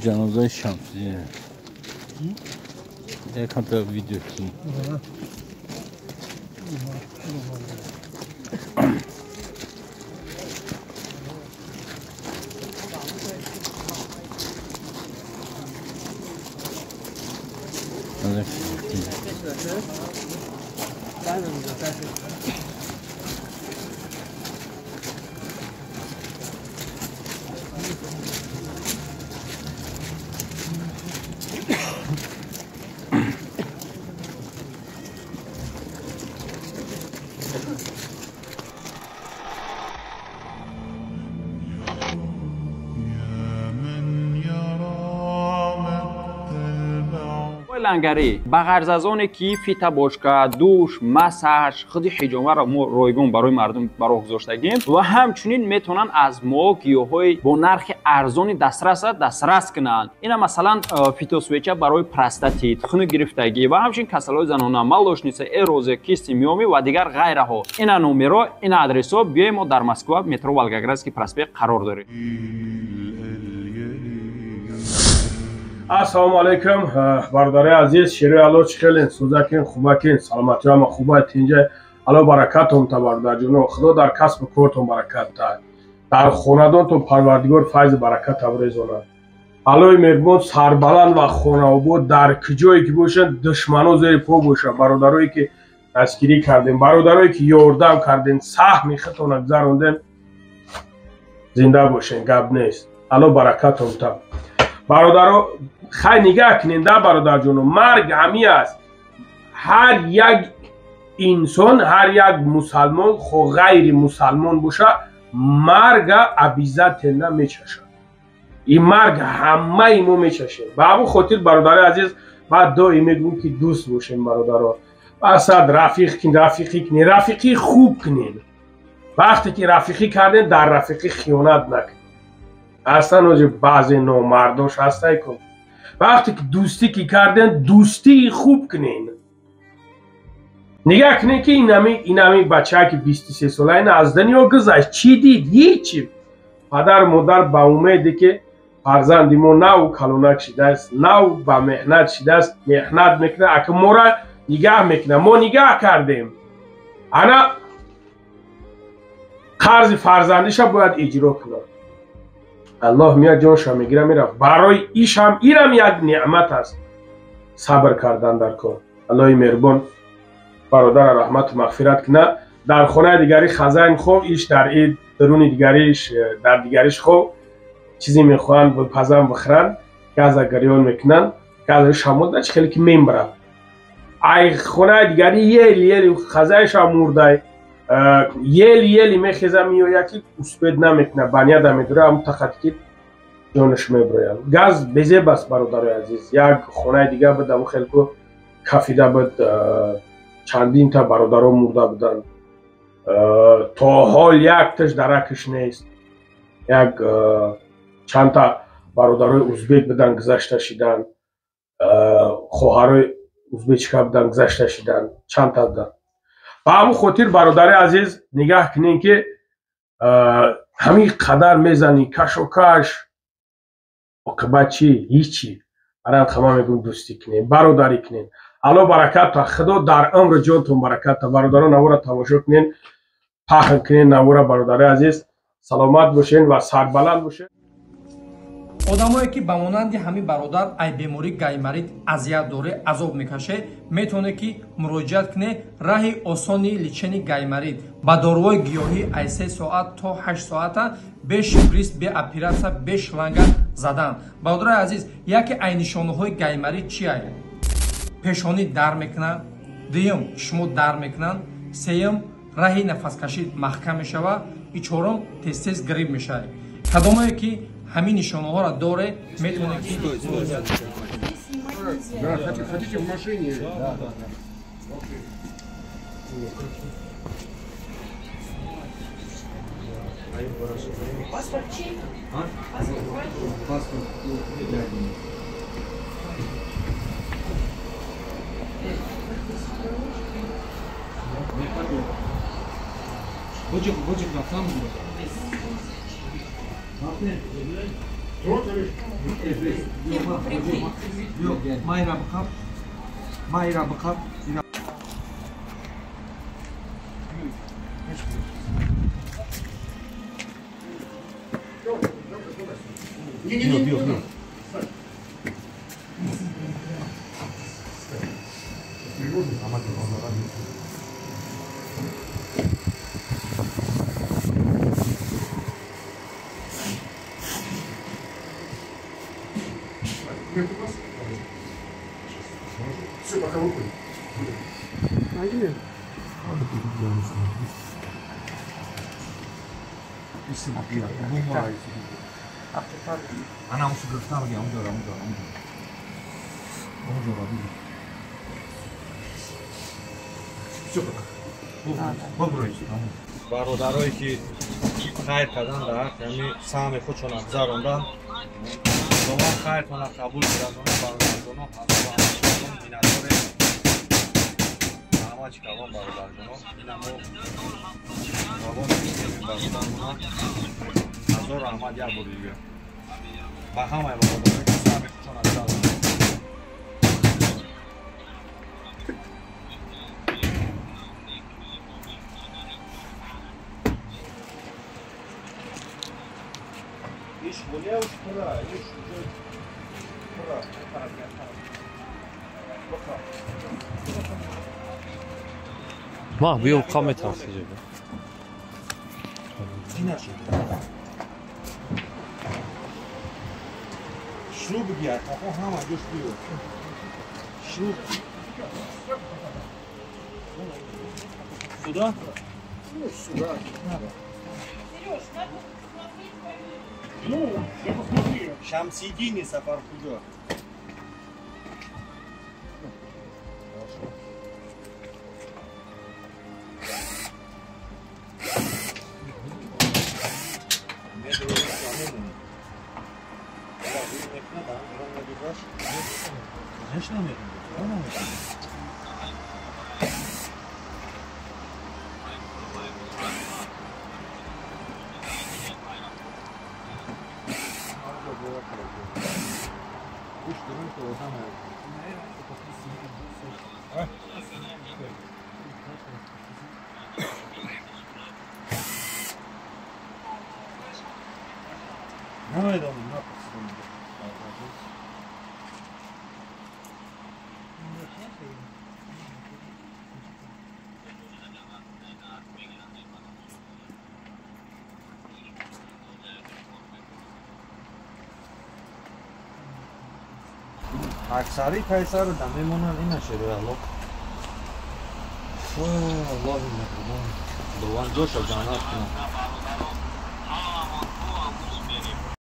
Ҷанозаи Шамсия. Яканта видео ки. Лангарӣ ба ғарз аз оне ки фитобочка, душ, массаж, худи ҳиҷомаро мо ройгон барои мардум ба роҳ гузоштагем ва ҳамчунин метавонанд аз мо гиёҳҳои бо нархи арзони дастраса дастрас кунанд. Ина масалан фитосвеча барои простатит, хунугирифтагӣ ва ҳамчунин касалҳои занона, молочница, эрозия, кисти, миоми ва дигар ғайраҳо. Ина номеро, ина адресҳо. Биёем, мо дар Москва, метро Волгоградский проспект қарор дорем. Ассалому алайкум, бародари азиз, широи Алло, чӣ хелен, сӯзакин, хубакин, саломатиама хуба, тинҷа, Алло баракатон та, бародарҷоно, Худо дар касбу кортон баракат та, дар хонадонтон Парвардигор файзи баракат табрезонад. Аллои меҳрубон сарбаланд ва хонаобод дар куҷое ки бошанд, душмано зери по бошад. Бародарое ки дастгирӣ кардем, бародарое ки ёрдам кардем, саҳми худтона гузарондем, зинда бошен, гап нест. Алло баракатон та. Бародаро, хай нигаҳ кунед да, бародарҷоно, марг ҳамӣ аст. Ҳар як инсон, ҳар як мусалмон, хо ғайри мусалмон боша, марга обязательно мечашад. Ин марг ҳамаи мо мечашем. Ба ҳамон хотир, бародари азиз, баъд доим мегӯм ки дӯст бошем, бародаро. Асад рафиқ кин, рафиқӣ кунед, рафиқӣ хуб кунед. Вақте ки рафиқӣ кардем, дар рафиқӣ хиёнат накунед. Аслан оҷи баъзе номардош ҳастай ку. Вақте ки дӯстӣ ки кардем, дӯстии хуб кунед. Нигаҳ кунед ки инами бачае ки 23 сола ина аз дунё гузашт, чӣ дид? Ҳичи. Падару модар ба умеде ки фарзанди мо нав калонак шидааст, нав ба меҳнат шидааст, меҳнат мекунад, ака моро нигаҳ мекунад. Мо нигаҳ кардем. Ана қарзи фарзандиша бояд иҷро кунад. Аллоҳ меяд, ҷонша мегира, мерафт. Барои ишам инам як неъмат аст. Сабр кардан дар кор. Аллоҳи меҳрубон бародара раҳмату мағфират кунад. Дар хонаи дигари хазайн хов, иш дар ид даруни дигариш, дар дигариш хов, чизе мехоҳанд бипазанд, бихӯранд, газа гарён мекунанд, газа шамода чӣ хеле ки мембарад. Ай хонаи дигари ели ели хазайша мурдай, ели ели мехеза меояд ки успед намекунад, баняда медора, ҳамун тақати ки ҷонаш меброяд. Газ безеб аст, бародарои азиз. Як хонаи дигар буд, ҳамун хеле ку кафида буд, чандинта бародаро мурда буданд. То ҳол якташ даракаш нест. Як чандта бародарои узбек буданд, гузашта шиданд, хоҳарои узбечка буданд, гузашта шиданд, чандта буданд. Ба ҳамун хотир, бародари азиз, нигаҳ кунед ки ҳамин қадар мезанӣ кашокаш, оқибат чӣ? Ҳичи. Барои ҳама мегӯм дӯстӣ кунед, бародарӣ кунед. Алло баракат та, Худо дар умри ҷонтон баракат та. Бародарон, навора тамошо кунед, паҳн кунед навора, бародари азиз. Саломат бошед ва сарбаланд бошед. Одамое ки ба монанди ҳамин бародар ай беморӣ гаймарит азият доре, азоб мекаше, метавонед ки муроҷиат кунед. Раҳи осони лечени гаймарит ба доруҳои гиёҳӣ ай 3 соат то 8 соата, бе шприц, бе оператсия, бе шланга задан. Бародарои азиз, яке ай нишонаҳои гаймарит чи ай? Пешонӣ дар мекунад, дуюм чишмо дар мекунанд, сеюм раҳи нафаскашӣ маҳкам мешавад и чорум тез-тез грипп мешавад. Кадомое ки ҳамин нишонаҳоро доре, метавонед ки Да, хотите в машине? Да, да, да. Паспорт чей? А? Паспорт Паспорт. Бочек, бочек на самом. Не-не-не. Все, пока выходим. Все, пока. Бародарое ки хайр кардан дар ҳаққи ҳамин саҳми худшон гузарондан, Худованд хайртонро қабул гардонад. Бародарҷоно, ҳазорон миннатдоре. Раҳмат калом бародарҷоно. Ина мо равон мекунем бародармона. Ҳазор раҳмат як бори дигар ба ҳамаи бародарое ки саҳми худшон гузарондан. Ма биё қамета сиҷа. Шурӯъ бигир, қафо ҳама ҷош биё. Шурӯъ. Сюда? Ну, сюда. Сереж, надо смотреть фамилию. Ну, я посмотрел. Шамсидини Сафархуҷо. Аксари кайсаро да мемонанд ина шерои Аллоҳ. Аллоҳи меҳрубон. Худованд ҷоша ҷаннат кунад.